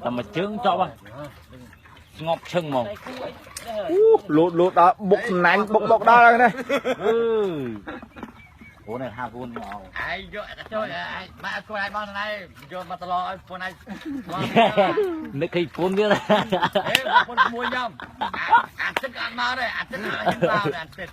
តែមួយជើងចប់ស្ងប់ឈឹងហ្មងអូលូតលូតដល់បុកសំណាញ់បុកបុកដល់ហ្នឹងណាអឺអូនេះហាពូនមកឯងយកចូលឯងមកខ្លួនឯងមកណៃយកមកតឡឲ្យពូនឯងនឹកឃើញពូនទៀតអេពូនមួយញ៉ាំអាទឹកអត់មកទេអាទឹកអត់មកអាទឹក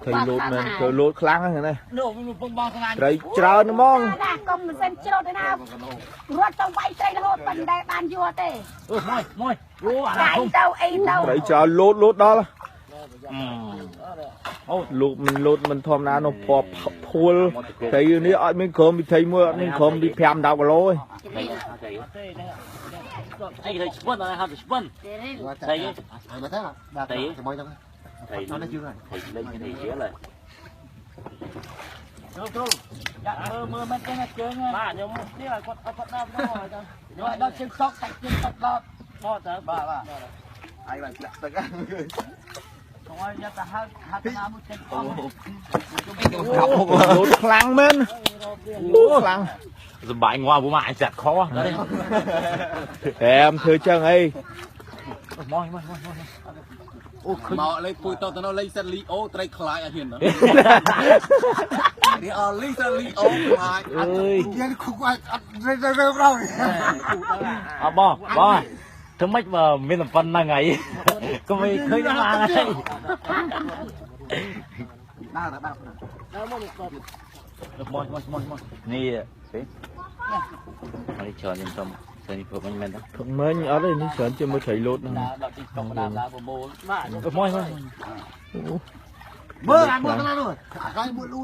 ឃើញលោតមែនឃើញលោតខ្លាំងហ្នឹងណា នោះពងបងស្នាញ់ ត្រីច្រើនហ្មង ណាកុំមិនសិនច្រូតទេណារត់ទៅវាយត្រីរហូតប៉ុន្តែបានយួរទេ អឺមួយមួយអូអាណាធំ ទៅអីទៅ ត្រីច្រើនលោតលោតដល់អូលោកមិនលោតមិនធម្មតានោះពណ៌ភួលត្រីនេះអត់មានក្រុមវិធីមួយអត់មានក្រុមទី5 10គីឡូទេ អីគេស្ពឹនអត់ហៅស្ពឹនត្រី អត់ទេបាទជាមួយទៅ nó chưa rồi thì lên thì dễ rồi គ្រូយ៉ាមើលមើលមិនទេជើងបាទខ្ញុំនេះឲ្យគាត់ឲ្យគាត់ដល់ទៅយកឲ្យដល់ជើងសក់សាច់ជើងសក់ដល់ដល់ទៅបាទបាទ ឯងឡើងធ្លាក់ទឹកហ្នឹង កុំឲ្យយ៉ាទៅហៅហៅណាមួយចេញអស់ លោតខ្លាំងមែនអូខ្លាំង សបាយងាប់មកអញចាត់ខដល់ អែមធ្វើចឹងអី មកមកមក អូមកលេខពុយតទៅលេខសិតលីអូត្រីខ្លាយអត់ហ៊ាននេះអលីសិតលីអូខ្លាយ អើយ យើងខុកអត់ទៅទៅដល់ អត់បងបងធ្វើម៉េចបើមានតែប៉ុណ្្នឹងហើយក៏មិនឃើញឡើងហើយ ដើរដើរ ដើរមក មកមកមកមកនេះទេនេះច្រើនខ្ញុំសុំស្រីព្រឹកមិញមែនទេ ព្រឹកមិញអត់ទេនេះច្រើនជាមួយត្រីលោតហ្នឹង ដល់ទីស្តុកដើមដើមប្រមូល បាទមកមក មើលអាមើលទៅណានោះអាកាយមួយលូ